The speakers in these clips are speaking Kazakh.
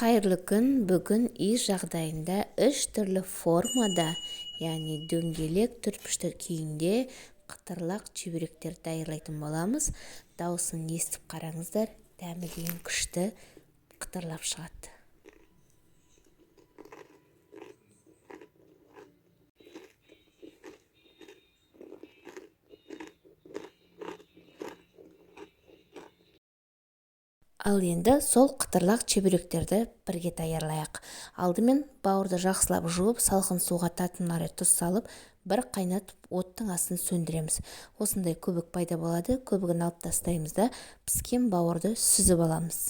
Қайырлы күн! Бүгін үй жағдайында үш түрлі формада, яғни дөңгелек, төртбұрышты күйінде қытырлақ чебуректер даярлайтын боламыз. Дауысын естіп қараңыздар, дәмі деген күшті қытырлап шығады. Ал енді сол қытырлақ чебуректерді бірге даярлайық. Алдымен бауырды жақсылап жуып, салқын суға татымнары тұз салып, бір қайнатып, оттың астын сөндіреміз. Осындай көбік пайда болады. Көбігін алып тастаймыз да, піскен бауырды сүзіп аламыз.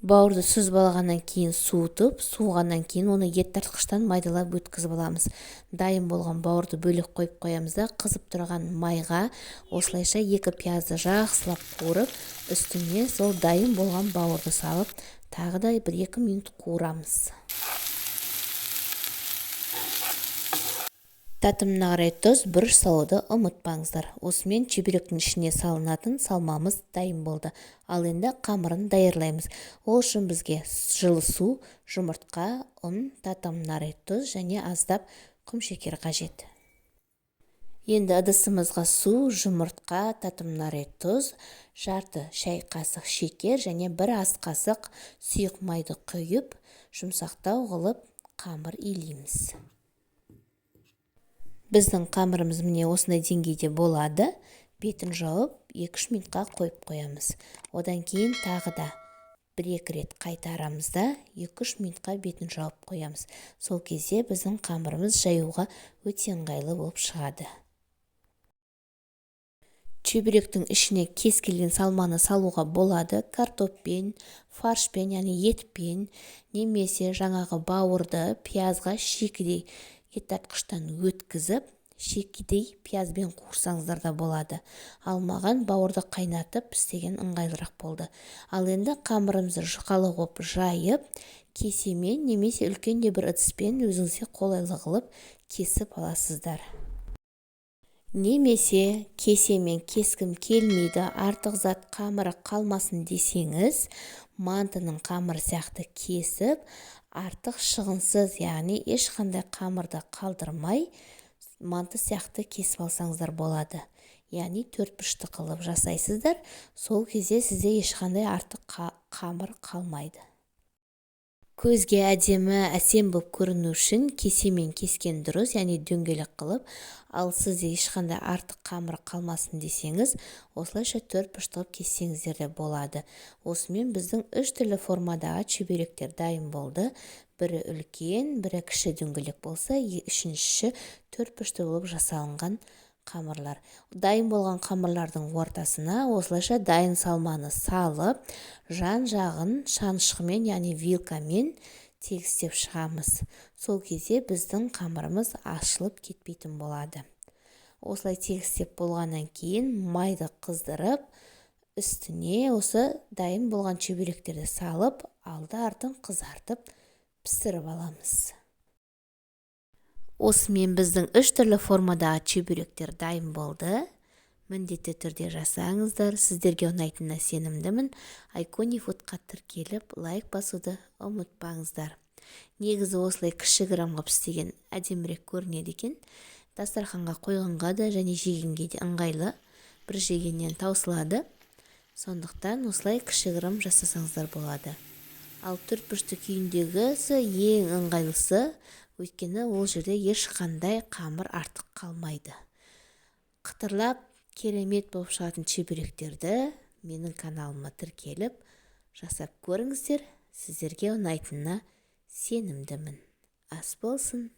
Бауырды сүзіп алғаннан кейін суытып, суығаннан кейін оны ет тартқыштан майдалап өткізіп аламыз. Дайын болған бауырды бөлек қойып қоямыз да, қызып тұрған майға осылайша екі пиязды жақсылап қуырып, үстіне сол дайын болған бауырды салып, тағы да 1-2 минут қуырамыз. Татымына қарай тұз, бұрыш салуды ұмытпаңыздар. Осымен чебуректің ішіне салынатын салмамыз дайын болды. Ал енді қамырын даярлаймыз. Ол үшін бізге жылы су, жұмыртқа, ұн, татымына қарай тұз және аздап құмшекер қажет. Енді ыдысымызға су, жұмыртқа, татымына қарай тұз, жарты шай қасық шекер және бір ас қасық сұйық майды құйып, жұмсақтау қылып қамыр илейміз. Біздің қамырымыз міне осындай деңгейде болады. Бетін жауып, 2-3 минутқа қойып қоямыз. Одан кейін тағы да 1-2 рет қайтарамыз да, 2-3 минутқа бетін жауып қоямыз. Сол кезде біздің қамырымыз жаюға өте ыңғайлы болып шығады. Чебуректің ішіне кез келген салманы салуға болады. Картоппен, фаршпен, яғни етпен, немесе жаңағы бауырды пиязға шикідей ет тартқыштан өткізіп, шикідей пиязбен қуырсаңыздар да болады. Ал маған бауырды қайнатып істеген ыңғайлырақ болды. Ал енді қамырымызды жұқалау қылып жайып, кесемен немесе үлкен де бір ыдыспен өзіңізге қолайлы қылып кесіп аласыздар. Немесе кесемен кескім келмейді, артық зат қамыры қалмасын десеңіз, мантының қамыры сияқты кесіп, артық шығынсыз, яғни ешқандай қамырды қалдырмай, манты сияқты кесіп алсаңыздар болады. Яғни төрт бұрышты қылып жасайсыздар, сол кезде сізде ешқандай артық қамыр қалмайды. Көзге әдемі, әсем болып көріну үшін кесемен кескен дұрыс, яғни дөңгелек қылып, ал сізде ешқандай артық қамыр қалмасын десеңіз, осылайша төрт бұрышты қылып кессеңіздер де болады. Осымен біздің үш түрлі формадағы чебуректер дайын болды. Бірі үлкен, бірі кіші дөңгелек болса, үшіншісі төрт бұрышты болып жасалынған қамырлар. Дайын болған қамырлардың ортасына осылайша дайын салманы салып, жан-жағын шанышқымен, яғни вилкамен тегістеп шығамыз. Сол кезде біздің қамырымыз ашылып кетпейтін болады. Осылай тегістеп болғаннан кейін майды қыздырып, үстіне осы дайын болған чебуректерді салып, алды-артын қызартып пісіріп аламыз. Осымен біздің үш түрлі формадағы чебуректер дайын болды. Міндетті түрде жасаңыздар. Сіздерге ұнайтынына сенімдімін. Айкони Фудқа тіркеліп, лайк басуды ұмытпаңыздар. Негізі осылай кішігірім қылып істеген әдемірек көрінеді екен. Дастарханға қойғанға да және жегенге де ыңғайлы. Бір жегеннен таусылады. Сондықтан осылай кішігірім жасасаңыздар болады. Ал төрт бұрышты күйіндегісі ең ыңғайлысы, өйткені ол жерде ешқандай қамыр артық қалмайды. Қытырлап керемет болып шығатын чебуректерді менің каналыма тіркеліп жасап көріңіздер. Сіздерге ұнайтынына сенімдімін. Ас болсын.